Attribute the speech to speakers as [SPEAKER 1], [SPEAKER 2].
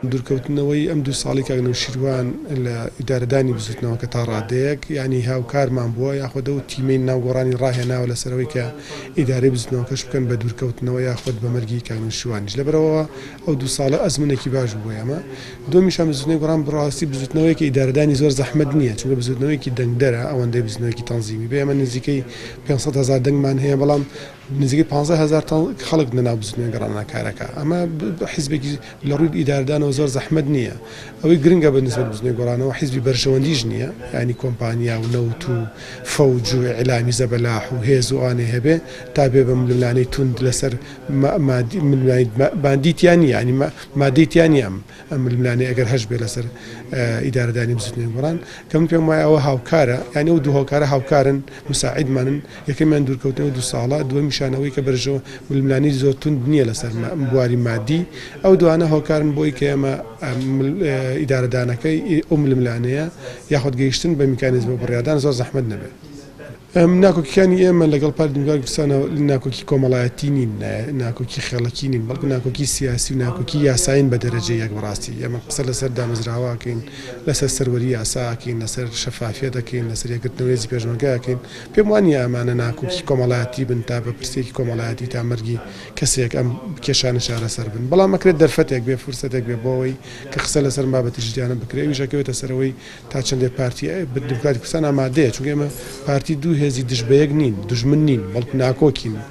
[SPEAKER 1] دوورکەوتنەوەی ئەم دوو ساڵەی کاک نەوشیروان لە ئیدارەدانی بزوتنەوەکە تا ڕادەیەک یانی هاوکارمان بووە یاخود ئەو تیمەی ناو گۆڕانی ڕاهێناوە لەسەر ئەوەی کە ئیدارەی بزوتنەوەکەش بکەن بە دوورکەوتنەوە یاخود بە مەرگی کاک نەوشیروانیش لەبەرئەوە ئەو دوو ساڵە ئەزمونێکی باش بوو بۆ ئێمە. دووەمیشان بزوتنەوەی گۆڕان بەڕاستی بزوتنەوەیەکی ئیدارەدانی زۆر زەحمەت نییە چونکە بزوتنەوەیەکی دەنگدەرە ئەوەندەی بزوتنەوەیەکی تەنزیمی بێ ئێمە نزیکەی 500 هەزار دەنگمان هەیە بەڵام نزیکەی 15 هەزار خەڵک لەناو بزوتنەوەی گۆڕانە کارەکە ئەمە حیزبێکی لە ڕووی ئیدارەدانەوە زۆر زەحمەت نییە. ئەوەی گرنگە بە نسبەت بزوتنەوەی گۆڕانەوە حیزبی بەرژەوەندیش نییە یانی کۆمپانیا و نەوت و فەوج و ئیعلامی زەبەلاح و هێز و ئەوانەی هەبێ تا بێ بە ململانێی توند لەسەر مادی ململانێی باندی تیا نییە یانی مادەی تیا نییە ئەم ئەم ململانێ ئەگەر هەش بێ لەسەر ئیدارەدانی بزوتنەوەی گۆڕان کە من پێم وایە ئەوە هاوکارە یانی ئەو دوو هۆکارە هاوکارن مساعیدمانن یەکەمیان دوورکەوتنەوەی دوو ساڵە، دووەمیشیان ئەوەی کە بەرژەوە ململانێی زۆر توند نییە لەسەر بواری مادی، ئەو دوانە هۆکارن بۆی کە ئێمە ئیدارەدانەکەی ئەو ململانێیە یاخود گەیشتن بە میکانیزم و بڕیاردان زۆر زەحمەت نەبێت. ناکۆکیەکانی ئێمە لەگەڵ پارتی دیموکراتی کوردستان ناکۆکی کۆمەڵایەتی نین، ناکۆکی خێڵەکی نین، بەڵکو ناکۆکی سیاسی و ناکۆکی یاسایین بە دەرەجەی یەک بەڕاستی ئێمە قسە لەسەر دامەزراوە ئەکەین، لەسەر سەروەری یاسا ئەکەین، لەسەر شەفافیەت ئەکەین، لەسەر یەکگرتنەوەی هێزی پێشمەرگە ئەکەین، پێم وا نییە ئەمانە ناکۆکی کۆمەڵایەتی بن تا بە پرسێکی کۆمەڵایەتی تا مەرگی کەسێک ئەم کێشانە چارەسەر بن، بەڵام ئەکرێت دەرفەتێک بێ، فرسەتێک بێ بۆ ئەوەی کە قسە لەسەر ئەم بابەتە جدیانە بکرێ، ئەویش ئەکەوێتە سەر ئەوەی تا چەندێ پارتی دیموکراتی کوردستان ئامادەیە، چونکە ئێمە پارتی دوو هێزی دژ بەیەک نین، دوژمن نین، بەڵکو ناکۆکین.